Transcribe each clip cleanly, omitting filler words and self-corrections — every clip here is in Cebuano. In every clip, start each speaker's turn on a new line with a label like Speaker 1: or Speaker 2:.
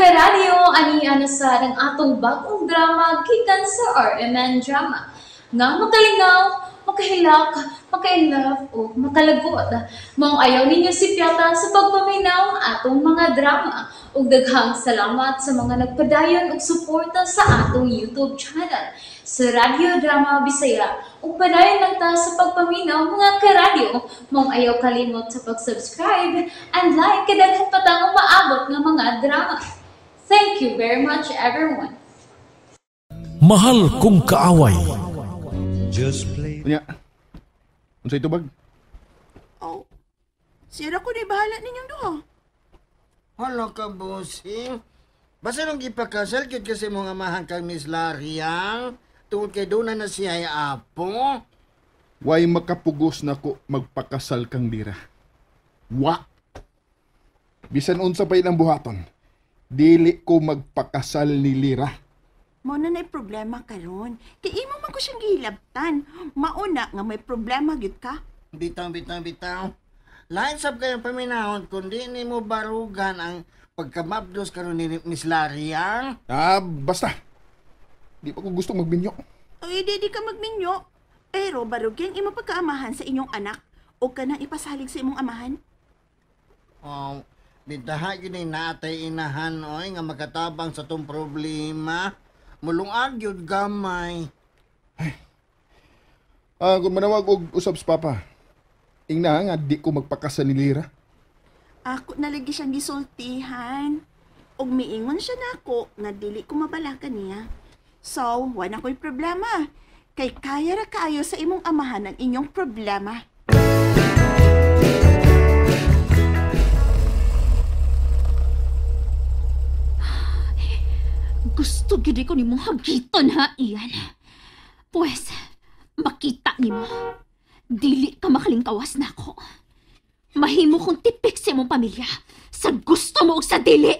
Speaker 1: Karadyo, ani ana sa ang atong bagong drama gikan sa RMN Drama. Nga makalingaw, makahilak, maka-inlove o makalagot. Maong ayaw ninyo sipyata sa pagpaminaw atong mga drama. Ug daghang salamat sa mga nagpadayon og suporta sa atong YouTube channel sa Radyo Drama Bisaya. Ug padayon lang ta sa pagpaminaw, mga karadyo. Maong ayaw kalimot sa pag-subscribe and like kay daghan pa tang umaabot nga mga drama. Thank you very much, everyone.
Speaker 2: Mahal Kong Kaaway.
Speaker 3: Just play.
Speaker 4: Unya. Unsay tubag?
Speaker 5: Oh, sira ko na bahala ninyong duha.
Speaker 6: Hala ka, bossing. Basta nung gipakasal, gyud kasi mga amahan kang Miss Lariang. Tungod kay doon na siya ay apo.
Speaker 4: Way makapugos na ko magpakasal kang Lira. Wa. Bisan unsa pa ilang buhaton, dili ko magpakasal ni Lira.
Speaker 5: Mo na na'y problema karon. Kay imo man ko siyang gihilabtan. Mauna nga may problema gyud ka.
Speaker 6: Bitaw, bitaw, bitaw. Lain sab kayong paminahon kundi nimo barugan ang pagkamabdos karon ni Miss Lariang.
Speaker 4: Ah, basta. Di pa ko gusto magbinyo.
Speaker 5: Ay, di ka magminyo. Pero barugin imo pagkaamahan sa inyong anak o kanang ipasalig sa imong amahan.
Speaker 6: Oh, bitaha gyud ni natay inahan oy nga makatabang sa tong problema. Mulungag gyud gamay.
Speaker 4: Ah, kung manawag og usab sa papa. Ingna nga di ko magpakasal ni Lira.
Speaker 5: Ako na lagi siyang gisultihan. Og miingon siya nako nga dili ko mabalaka niya. So, wala ko'y problema. Kay kaya ra kaayo sa imong amahan ang inyong problema.
Speaker 7: Gusto gid ko nimo hagiton ha, Ian. Pues, makita nimo. Dili ka makalingkawas nako. Mahimo kong tipik sa imong pamilya. Sa gusto mo ug sa dili.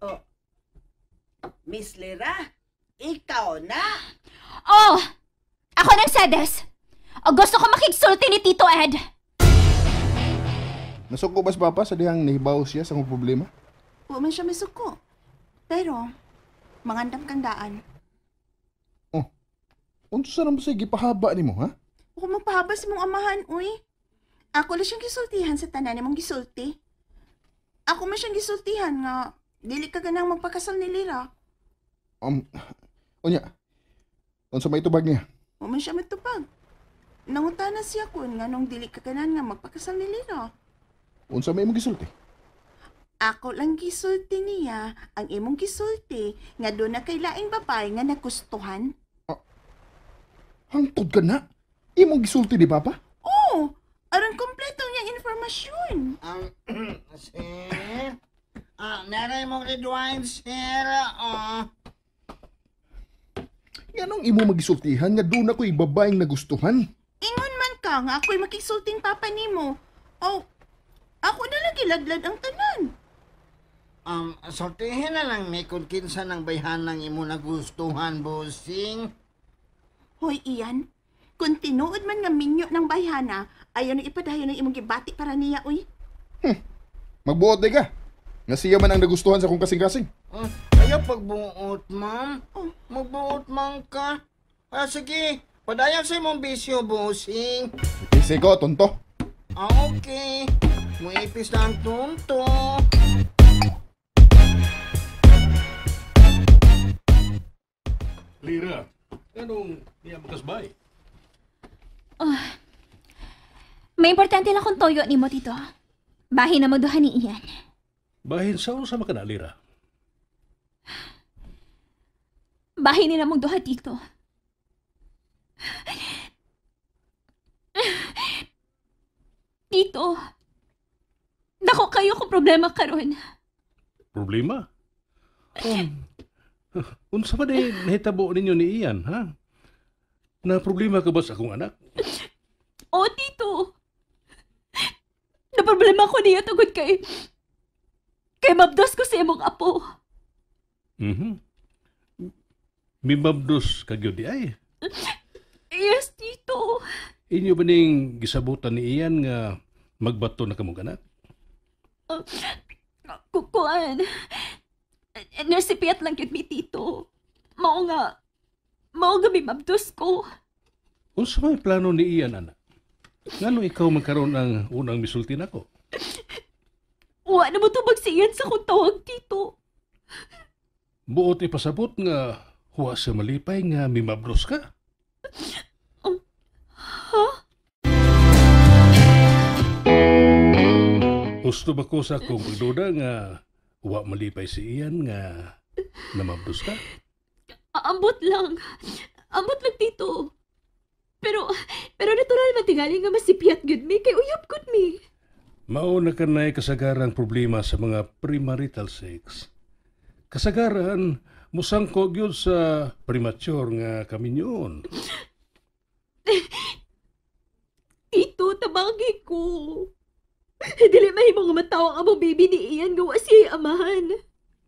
Speaker 8: Oh, Miss Lira, ikaw na.
Speaker 7: Oh! Ako ng sedes. O gusto ko makigsulti ni Tito Ed.
Speaker 4: Nasuko ba sa papa sa dihang nahibaw siya sa akong problema?
Speaker 5: Wa man siya misuko. Pero, mangandam kang daan.
Speaker 4: Oh, unsa naman sa gipahaba nimo, ha?
Speaker 5: Huwag magpahaba sa mong amahan, uy. Ako lang siyang gisultihan sa tanan nimong gisulti. Ako man siyang gisultihan nga dili ka ganang magpakasal ni Lira.
Speaker 4: Unya, unsa may tubag niya?
Speaker 5: Wa man siya matupag. Nangutana siya kun nga nung dili ka ganan nga magpakasal ni Lira.
Speaker 4: Unsa may imong gisulti?
Speaker 5: Ako lang gisulti niya ang imong gisulti nga doon na kay laing babae nga nagustuhan.
Speaker 4: Hangtod ka na? Imong gisulti ni Papa?
Speaker 5: Oo, aron kompleto niyang informasyon.
Speaker 6: Sir, naray mong red wine, sir. Oh.
Speaker 4: Nganong imo magisultihan nga doon ako'y babaeng nagustuhan?
Speaker 5: Ingon man ka nga ako'y makisulting papa nimo. Oh, ako na lang giladlad ang tanan.
Speaker 6: Sultihin na lang mi kung kinsa ng bayhanang imo nagustuhan, bossing.
Speaker 5: Hoy, Ian. Kung tinuod man nga minyo ng bayhana, ayaw na ipadayon ng imong gibati para niya, uy.
Speaker 4: Magbuot di ka. Nga siya man ang nagustuhan sa akong kasing-kasing.
Speaker 6: Ayaw pagbuot, ma'am.
Speaker 5: Oh.
Speaker 6: Magbuot man ka. Ah, sige. Padayon sa imong bisyo, bossing.
Speaker 4: Ipisi ko, tonto.
Speaker 6: Ah, okay. Muipis na ang tonto.
Speaker 9: Lira, anong niya makasbay?
Speaker 7: May importante lang kung toyo nimo, Tito. Bahin na mo duha ni Ian.
Speaker 9: Bahin sa unsa man ka na, Lira?
Speaker 7: Bahin nila mong duha, Tito. Tito, dako kayo kung problema karon.
Speaker 9: Problema? Unsa ba di nahitabo ninyo ni Ian, ha? Na problema ka ba sa akong anak?
Speaker 7: Oh, Tito. Na problema ko niya tungod kay mabdos ko sa imong apo.
Speaker 9: Mibabdos ka gyud di ay.
Speaker 7: Yes, Tito.
Speaker 9: Inyo ba ning gisabutan ni Ian nga magbato na kamong anak?
Speaker 7: Kukuan. Nasipiat lang yun mi, Tito. Mao nga mimabdos ko.
Speaker 9: Unsa may plano ni Ian, anak? Ngano ikaw magkaroon ang unang misulti nako?
Speaker 7: Wa na mo tubag si Ian sa kong tawag, Tito.
Speaker 9: Buot ipasabot nga huwa sa malipay nga mimabdos ka?
Speaker 7: Ha?
Speaker 9: Gusto ba ko sa akong pagduda nga huwa malipay si Ian nga namabdos ka?
Speaker 7: Ambot lang. Ambot lang, Tito. Pero natural matingali nga masipiyat gud mi kay uyab gud mi.
Speaker 9: Mao na kanay kasagarang problema sa mga premarital sex. Kasagaran musangko gyud sa premature nga kaminyoon.
Speaker 7: Tito, tabagi ko. Dili mahimo nga matawa ang among baby ni Ian gawa siya amahan.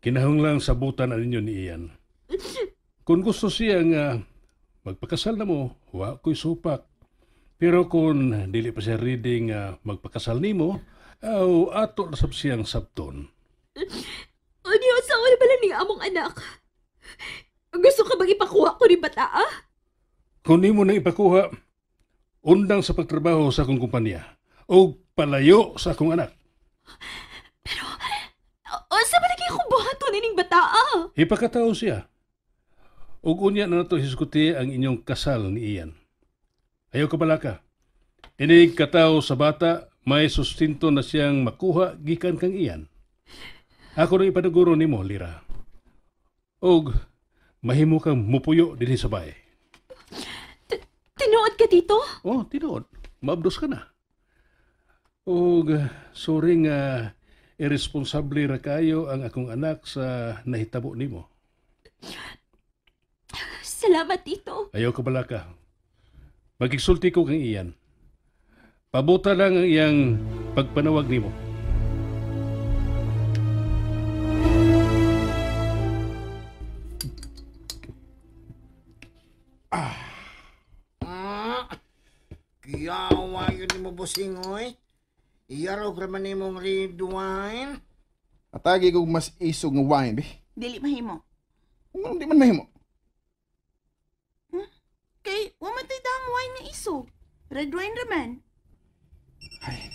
Speaker 9: Kinahanglang sabutan na ninyo ni Ian. Kung gusto siya nga magpakasal na mo, wa ko'y supak. Pero kung dili pa siya ready nga magpakasal nimo, aw ato na sab siyang sabton.
Speaker 7: Ano sa wala pala ni among anak? Gusto ka bang ipakuha ko ni bata, ah?
Speaker 9: Kung nimo na ipakuha, undang sa pagtrabaho sa akong kumpanya o palayo sa akong anak.
Speaker 7: Pero, sa malagi akong buhaton ining bata, ah?
Speaker 9: Ipakatao siya. Ug unya na nato hisguti ang inyong kasal ni Ian. Ayaw ka balaka. Inig kataw sa bata, may sustento na siyang makuha gikan kang Ian. Ako nang ipanuguro nimo, Lira. Og mahimo kang mupuyo dinhi sa bahay.
Speaker 7: Tinuod ka, Tito?
Speaker 9: Oh, tinuod. Maabdos ka na. Og sorry nga irresponsable ra kayo ang akong anak sa nahitabo nimo.
Speaker 7: Salamat, Tito.
Speaker 9: Ayaw ka balaka. Magigsulti ko kang Ian. Pabuta lang ang iyang pagpanawag nimo.
Speaker 6: Kiyawa yun ni mo, busing, oy. Iyaraw ka man nimong red wine.
Speaker 4: Atagi kong mas isog nga wine, be.
Speaker 5: Dili mahimo.
Speaker 4: Ano di man mahimo?
Speaker 5: Kay, wa man tay daang wine nga isog. Red wine raman.
Speaker 4: Ay.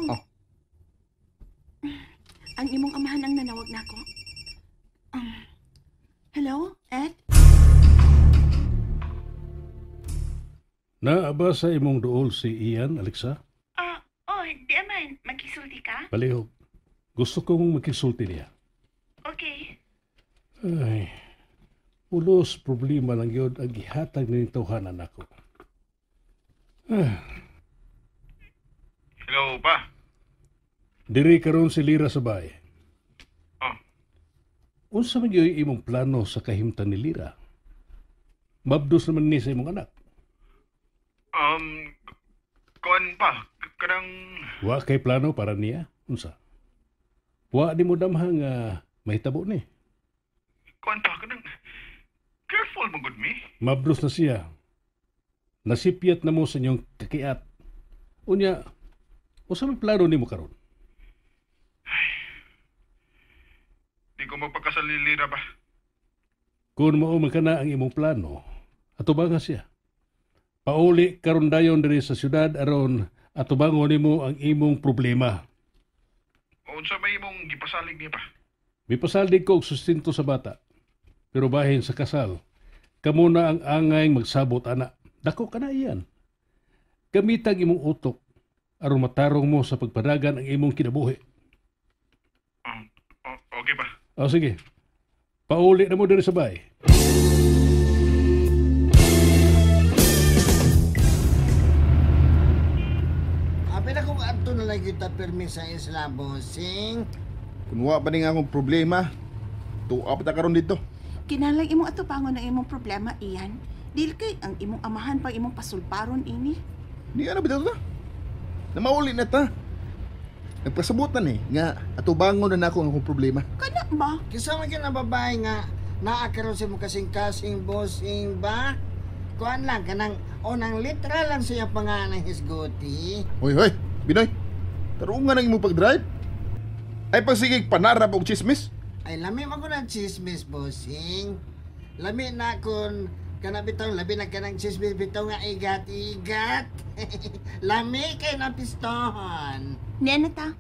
Speaker 5: Oh.
Speaker 4: Oh.
Speaker 5: Ang imong amahan ang nanawag nako. Hello, Ed?
Speaker 9: Naa ba sa imong duol si Ian, Alexa?
Speaker 5: Oh, di aman. Magkisulti ka?
Speaker 9: Palihog. Gusto kong magkisulti niya.
Speaker 5: Okay.
Speaker 9: Ay, ulos problema lang yun ang gihatag ni tawhanan ako.
Speaker 4: Hello, pa.
Speaker 9: Diri karon si Lira sa bahay.
Speaker 4: Oh.
Speaker 9: Unsa man gyud imong plano sa kahimtang ni Lira? Mabdos naman ni sa imong anak.
Speaker 4: Kuan pa, kanang...
Speaker 9: Wa kay plano para niya? Unsa? Wa di mo damha nga mahitabo ni.
Speaker 4: Kuan pa, kanang... Careful man gud mi.
Speaker 9: Mabdos na siya. Nasipyat na mo sa inyong kakiat. Unya, unsa may plano nimo karon?
Speaker 4: Di ko magpakasal ni Lira ba?
Speaker 9: Kung mao man kana ang imong plano, atubangan siya. Pauli karon dayon diri sa syudad aron atubangon nimo ang imong problema.
Speaker 4: Unsa may imong gipasalig niya pa?
Speaker 9: Mipasalig ko og sustento sa bata. Pero bahin sa kasal, kamo na ang angay magsabot ana. Dako ka na iyan. Gamitag imong utok aron matarong mo sa pagpadagan ang imong kinabuhi.
Speaker 4: Okay ba?
Speaker 9: O sige. Pauli na mo diri sa bahay.
Speaker 6: Apil akong adto na lang kita pirmi sa isla, bossing.
Speaker 4: Kung wa pa ni nga akong problema, tuwa pa ta karon dito.
Speaker 5: Kinahanglan imong atubangon ang imong problema, Ian. Dili kay ang imong amahan pang imong pasulparon ini.
Speaker 4: Di ano bitaw ta? Namauli na ta. Nagpasabot na ni nga atubangon na nako ang akong problema.
Speaker 5: Kana ba?
Speaker 6: Kinsa man gyud ang babae nga naa karon sa imong kasing-kasing, bossing ba? Kuan lang kanang unang litra lang siya pangalan hisguti.
Speaker 4: Hoy, hoy, Binoy. Tarungan ang imong pag-drive. Ay pagsigig panarap og chismis.
Speaker 6: Ay lami man ko ng chismis, bossing. Lami na kun kana bitaw labi na kanang chismis bitaw nga igat-igat. Lami kay na pistohon.
Speaker 5: Niya na ta.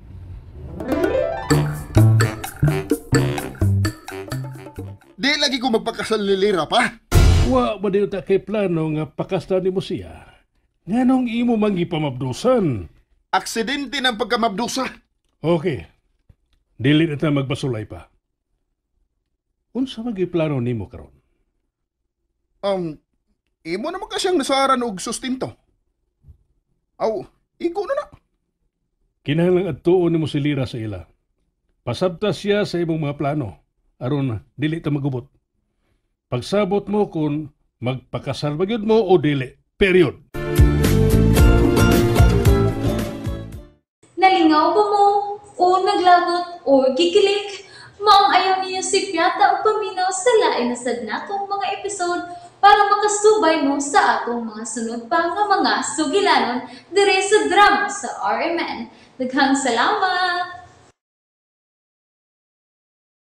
Speaker 4: Di lagi ko magpakasal ni Lira pa.
Speaker 9: Wa ba di ta kay plano nga pakasal nimo siya? Nganong imo man gipamabdusan?
Speaker 4: Aksidente ng pagkamabdusa.
Speaker 9: Okay. Dili na ta magbasulay pa. Unsa man gyud plano nimo karon?
Speaker 4: Imo naman ka siyang nasaran og sustento. Aw, igo na na.
Speaker 9: Kinahanglang adtuon nimo si Lira sa ila. Pasabta siya sa imong mga plano aron dili ta magubot. Pagsabot mo kung magpakasal ba gyud mo o dili. Period.
Speaker 1: Nalingaw ba mo? O naglagot o gikilig? Maong ayaw niyo si Piata o paminaw sa lain na sad natong mga episode para makasubay mo sa atong mga sunod pa nga mga sugilanon dire sa drama sa RMN. Daghang salamat!